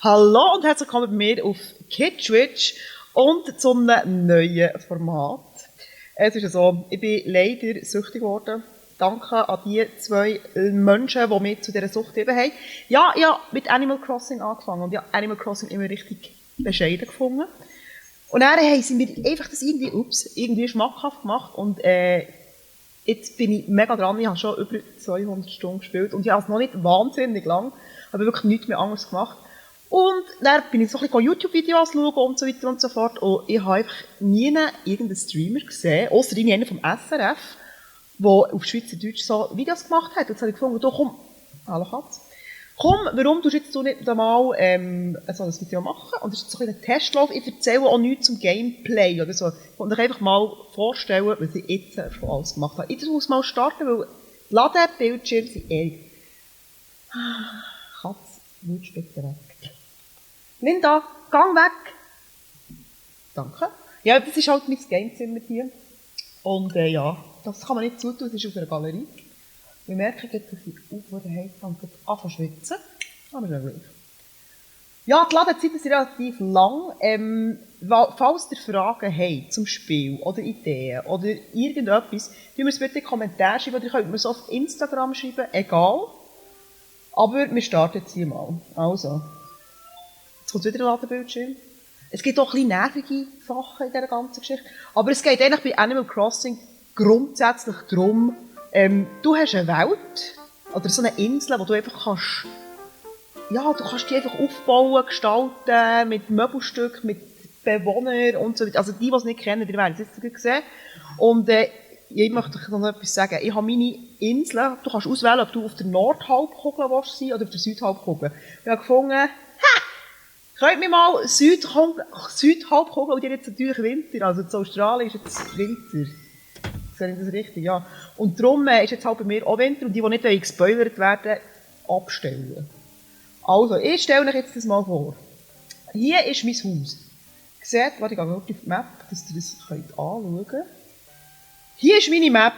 Hallo und herzlich willkommen bei mir auf Kitschwitch und zu einem neuen Format. Es ist ja so, ich bin leider süchtig geworden. Danke an die zwei Menschen, die mich zu dieser Sucht gegeben haben. Ja, ich habe mit Animal Crossing angefangen und ich habe Animal Crossing immer richtig bescheiden gefunden. Und dann haben sie mir einfach das irgendwie schmackhaft gemacht und jetzt bin ich mega dran. Ich habe schon über 200 Stunden gespielt und ich habe es noch nicht wahnsinnig lang, aber wirklich nichts mehr anderes gemacht. Und dann bin ich so ein bisschen YouTube-Videos schauen und so weiter und so fort. Und ich habe einfach nie irgendeinen Streamer gesehen, ausser einer vom SRF, der auf Schweizerdeutsch so Videos gemacht hat. Und jetzt habe ich gefunden, du komm, hallo Katz, komm, warum tust jetzt du nicht einmal so ein Video machen? Und das ist so ein Testlauf. Ich erzähle auch nichts zum Gameplay oder so. Ich wollte euch einfach mal vorstellen, was ich jetzt schon alles gemacht habe. Ich muss mal starten, weil die Ladebildschirme sind Katz, willst du bitte weg? Linda, gang weg! Danke. Ja, das ist halt mein Gamezimmer hier. Und ja, das kann man nicht zutun, das ist auf einer Galerie. Wir merken jetzt, dass ich aufhören und anfangen zu schwitzen. Aber ist gleich. Ja, die Ladezeiten sind relativ lang. Falls ihr Fragen habt zum Spiel oder Ideen oder irgendetwas, tun wir es bitte in die Kommentare schreiben oder ihr könnt mir es auf Instagram schreiben, egal. Aber wir starten jetzt hier mal. Also. Jetzt kommt wieder ein Ladebildschirm. Es gibt auch ein bisschen nervige Sachen in dieser ganzen Geschichte. Aber es geht eigentlich bei Animal Crossing grundsätzlich darum, du hast eine Welt oder so eine Insel, wo du einfach kannst, ja, du kannst die einfach aufbauen, gestalten, mit Möbelstücken, mit Bewohnern und so weiter. Also die es nicht kennen, die werden es jetzt gesehen. Und ich möchte euch noch etwas sagen. Ich habe meine Insel, du kannst auswählen, ob du auf der Nordhalbkugel willst sein oder auf der Südhalbkugel. Ich habe gefunden, könnt mir mal Südhalbkugel, und die hat jetzt natürlich Winter, also in Australien ist jetzt Winter. Sehe ich das richtig? Ja. Und darum ist jetzt halt bei mir auch Winter und die nicht gespoilert werden, abstellen. Also, ich stelle euch jetzt das mal vor. Hier ist mein Haus. Ihr seht, warte, ich gehe auf die Map, dass ihr das anschauen könnt. Hier ist meine Map.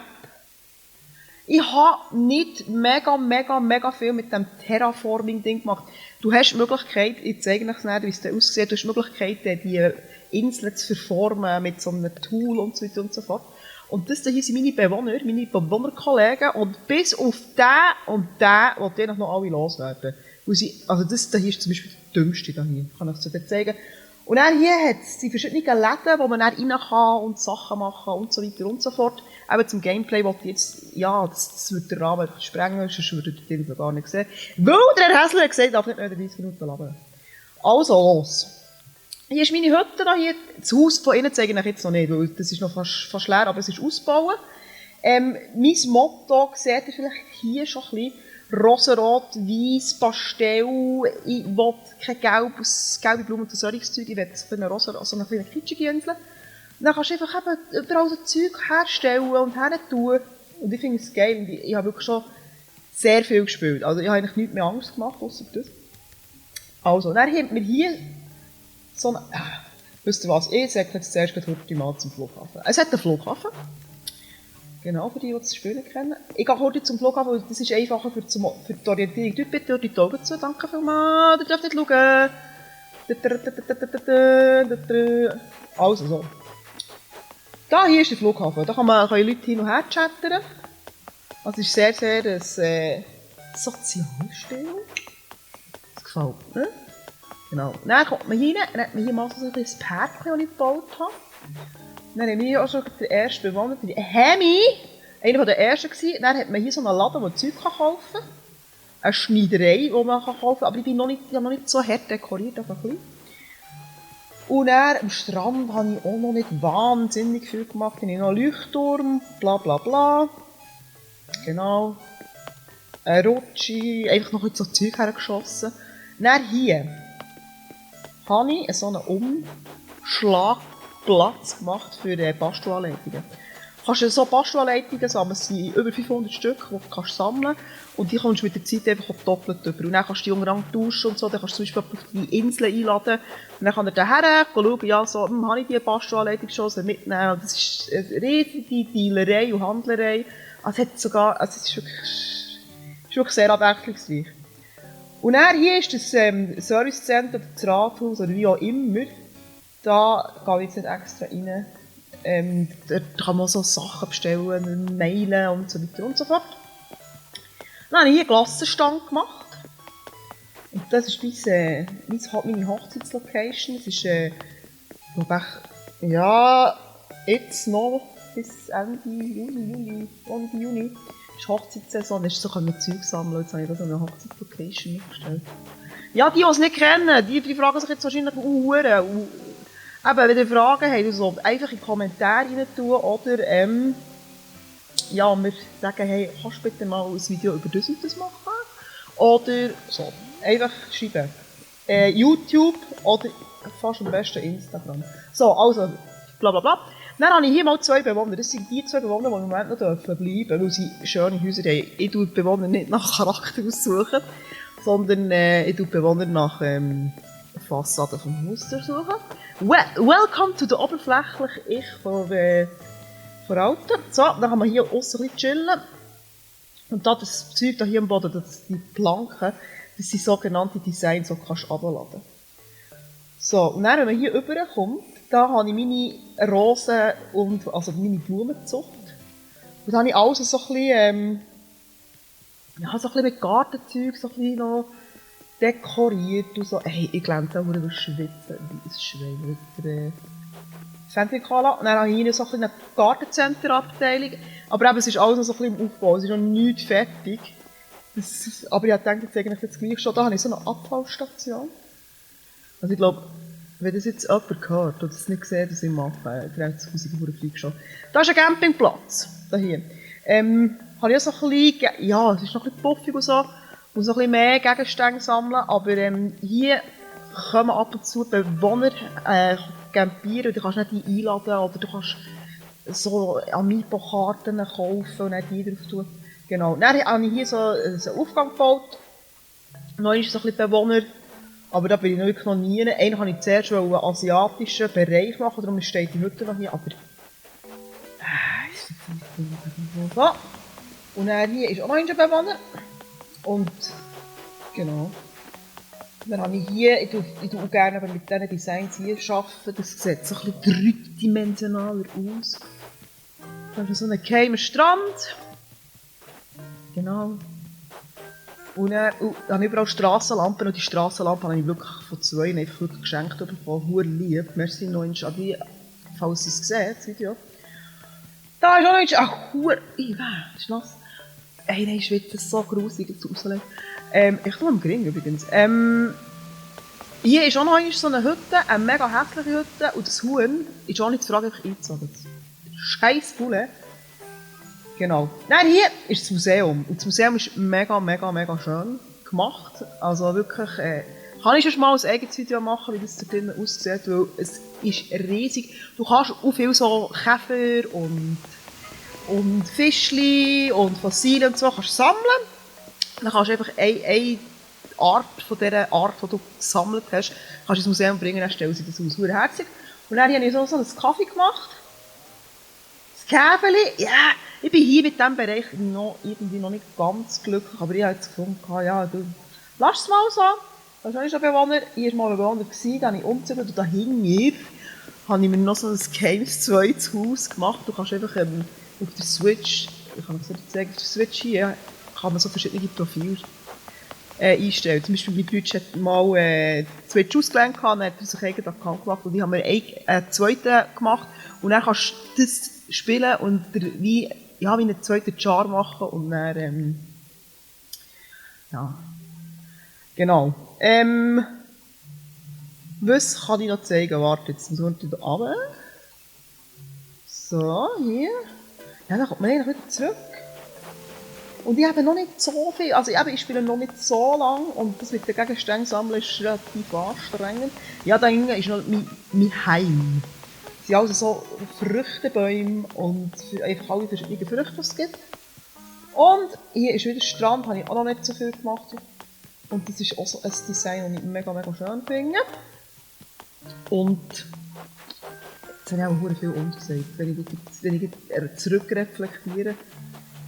Ich habe nicht mega viel mit dem Terraforming-Ding gemacht. Du hast die Möglichkeit, ich zeige euch nicht, wie es da aussieht, du hast die Möglichkeit, die Inseln zu verformen mit so einem Tool und so weiter und so fort. Und das hier sind meine Bewohnerkollegen und bis auf den und den will ich noch alle loswerden. Also das hier ist zum Beispiel der dümmste hier, kann ich dir zeigen. Und dann hier hat es die verschiedenen Läden, wo man dann rein kann und Sachen machen und so weiter und so fort. Eben zum Gameplay wollte ich jetzt, ja, das wird den Rahmen sprengen, sonst würdet ihr den gar nicht sehen. Weil der Herr Häsler hat gesagt, ich darf nicht mehr 30 Minuten labern. Also, los. Hier ist meine Hütte da hier. Das Haus von innen zeige ich euch jetzt noch nicht, weil das ist noch fast leer, aber es ist ausgebaut. Mein Motto seht ihr vielleicht hier schon ein bisschen. Rosenrot, Weiss, Pastell, ich will kein gelbe Blumen und solches Zeug, ich will so eine kleine kitschige Insel. Dann kannst du einfach eben überall so Zeug herstellen und hertun. Und ich finde es geil. Ich habe wirklich schon sehr viel gespielt. Also ich habe eigentlich nichts mehr Angst gemacht, außer das. Also, dann haben wir hier so eine... wisst ihr was? Ich sage jetzt zuerst mal zum Flughafen. Es hat einen Flughafen. Genau, für die das Spiel nicht kennen. Ich gehe heute zum Flughafen, weil das ist einfacher für die Orientierung. Dort bitte die Augen zu. Danke vielmals. Ihr dürft nicht schauen. Also so. Da hier ist der Flughafen. Da können Leute hin und her chattern. Das ist sehr ein Sozialstelle. Das gefällt mir. Genau. Dann kommt man rein, dann hat man hier mal so ein kleines Pärchen, das ich gebaut habe. Dann haben wir hier auch schon den ersten Bewohner, Hemi, einer der ersten gewesen. Dann hat man hier so einen Laden, wo Zeug kaufen kann. Eine Schneiderei, die man kaufen kann. Aber ich habe noch nicht so hart dekoriert, einfach ein bisschen. Und dann am Strand habe ich auch noch nicht wahnsinnig viel gemacht. Dann habe ich noch einen Leuchtturm, bla bla bla. Genau. Eine Rutsche, einfach noch so Zeug hergeschossen. Dann hier habe ich so einen Umschlagplatz gemacht für Bastelanleitungen. Du kannst so Bastelanleitungen sammeln, es sind über 500 Stück, die du kannst sammeln und die kommst du mit der Zeit einfach doppelt über. Und dann kannst du die untereinander tauschen und so, dann kannst du zum Beispiel auf die Insel einladen und dann kann er daher schauen, ja, so, habe ich die Bastelanleitung schon, so mitnehmen. Und das ist eine riesige Dealerei und Handlerei. Also es ist wirklich sehr abwechslungsreich. Und dann hier ist das Service Center, das Rathaus oder wie auch immer. Da gehe ich jetzt nicht extra rein. Dort kann man so Sachen bestellen, mailen und so weiter und so fort. Dann habe ich hier einen Glassenstand gemacht. Und das ist meine Hochzeitslocation. Es ist, glaube ich, ja, jetzt noch bis Ende Juni. Das ist Hochzeitssaison, da ist so ein Zeug sammeln. Jetzt habe ich da so eine Hochzeitslocation aufgestellt. Ja, die es nicht kennen, die fragen sich jetzt wahrscheinlich Uhren. Eben, wenn ihr Fragen habt, so einfach in die Kommentare rein tun oder ja, mir sagen, hey, kannst du bitte mal ein Video über das und das machen? Oder so, einfach schreiben. YouTube oder fast am besten Instagram. So, also, bla bla bla. Dann habe ich hier mal 2 Bewohner. Das sind die 2 Bewohner, die im Moment noch bleiben dürfen, weil sie schöne Häuser haben. Ich tue die Bewohner nicht nach Charakter aussuchen, sondern ich tue die Bewohner nach Fassade vom Haus suchen. Welcome to the oberflächliche Ich von Alten. So, dann kann man hier aussen ein bisschen chillen. Und da das Zeug da hier am Boden, die Planken, das sind sogenannte Designs, die kannst du runterladen. So, und dann, wenn man hier rüberkommt, da habe ich meine Rosen und also meine Blumenzucht. Und da habe ich alles so ein bisschen, ja, so ein bisschen mit Gartenzeug so ein bisschen noch dekoriert und so. Hey, ich glänze auch über Schwitzen, wie ein Schwein mit der Sandwich-Cola. Und dann habe ich hier so eine Gartencenter-Abteilung. Aber eben, es ist alles noch so ein bisschen im Aufbau, es ist noch nicht fertig. Aber ich denke jetzt eigentlich jetzt gleich schon, da habe ich so eine Abfallstation. Also ich glaube, wenn das jetzt jemand hört oder es nicht sieht, was ich mache, dreht sich unsere Fliege schon. Da ist ein Campingplatz, da hier. Habe ich auch so ein bisschen, ja, es ist noch ein bisschen puffig und so, muss noch ein bisschen mehr Gegenstände sammeln, aber hier kommen ab und zu Bewohner campieren, du kannst nicht die einladen oder du kannst so Amiibo-Karten kaufen und dann die drauf tun. Genau. Dann habe ich hier so einen Aufgang gebaut. Noch ist so ein bisschen Bewohner. Aber da bin ich wirklich noch nie. Einen habe ich zuerst einen asiatischen Bereich machen, darum steht die Hütte noch hier. Aber. So. Und dann hier ist auch noch ein Bewohner. Und. Genau. Dann habe ich hier, ich tue auch gerne mit diesen Designs hier arbeiten. Das sieht so ein bisschen dreidimensionaler aus. Da ist so ein geheimer Strand. Genau. Und dann habe ich überall Strassenlampen und die Strassenlampen habe ich wirklich von 2 einfach wirklich geschenkt bekommen. Hure lieb. Merci noch an die, falls ihr es seht, das Video. Da ist auch noch ein, ach, hure, das ist nass. Ey, nein, ich schwitze, das ist so gruselig, das rauslegen. Ich tue am Gring übrigens. Hier ist auch noch so eine Hütte, eine mega hässliche Hütte. Und das Huhn ist auch nicht zu fragen, einfach eingezogen. Scheiß Bulle. Genau. Nein, hier ist das Museum. Und das Museum ist mega, mega, mega schön gemacht. Also wirklich, kann ich schon mal ein eigenes Video machen, wie das da drinnen aussieht, weil es ist riesig. Du kannst auch viel so Käfer und Fischli und Fossilien und so kannst sammeln. Dann kannst du einfach eine Art von dieser Art, die du gesammelt hast, kannst ins Museum bringen, dann stellen sie das aus. Sehr herzig. Und dann habe ich so einen Kaffee gemacht. Das Käferli, ja, yeah. Ich bin hier mit diesem Bereich irgendwie noch nicht ganz glücklich, aber ich habe jetzt gefunden, ja, du, lass es mal so. Da war schon ein Bewohner, hier war mal ein Bewohner, da habe ich umgezogen und dahinter habe ich mir noch so ein geheimes zweites Haus gemacht. Du kannst einfach auf der Switch, ich kann es nicht zeigen, auf der Switch hier kann man so verschiedene Profile einstellen. Zum Beispiel mein Bruder hat mal Switch ausgelernt, dann hat er sich einen eigenen Account gemacht und ich habe mir einen zweiten gemacht und dann kannst du das spielen und wie einen zweiten Char machen und dann, ja, genau. Was kann ich noch zeigen? Warte, jetzt muss ich wieder runter. So, hier. Ja, dann kommt man eigentlich wieder zurück. Und ich habe noch nicht so viel, also ich spiele noch nicht so lang und das mit den Gegenständen sammeln ist relativ anstrengend. Ja, da hinten ist noch mein Heim. Es sind also so Früchtebäume und einfach alle verschiedenen Früchte, die es gibt. Und hier ist wieder Strand, habe ich auch noch nicht so viel gemacht. Und das ist auch so ein Design, das ich mega, mega schön finde. Und jetzt habe ich auch sehr viel untersagt, wenn ich zurückreflektiere.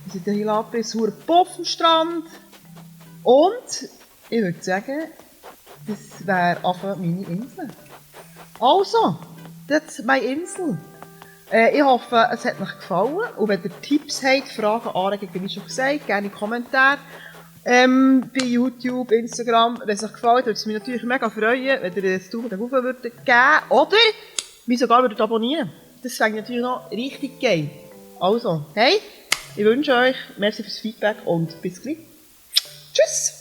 Wir sind hier abgerissen, Puff am Strand. Und ich würde sagen, das wäre einfach meine Insel. Also, das ist meine Insel. Ich hoffe, es hat euch gefallen. Und wenn ihr Tipps habt, Fragen, Anregungen, wie schon gesagt, gerne Kommentare. Bei YouTube, Instagram, wenn es euch gefällt, würde es mich natürlich mega freuen, wenn ihr das Daumen hoch würdet geben. Oder mich sogar würdet abonnieren. Das fände ich natürlich noch richtig geil. Also, hey, ich wünsche euch, merci fürs Feedback und bis gleich. Tschüss!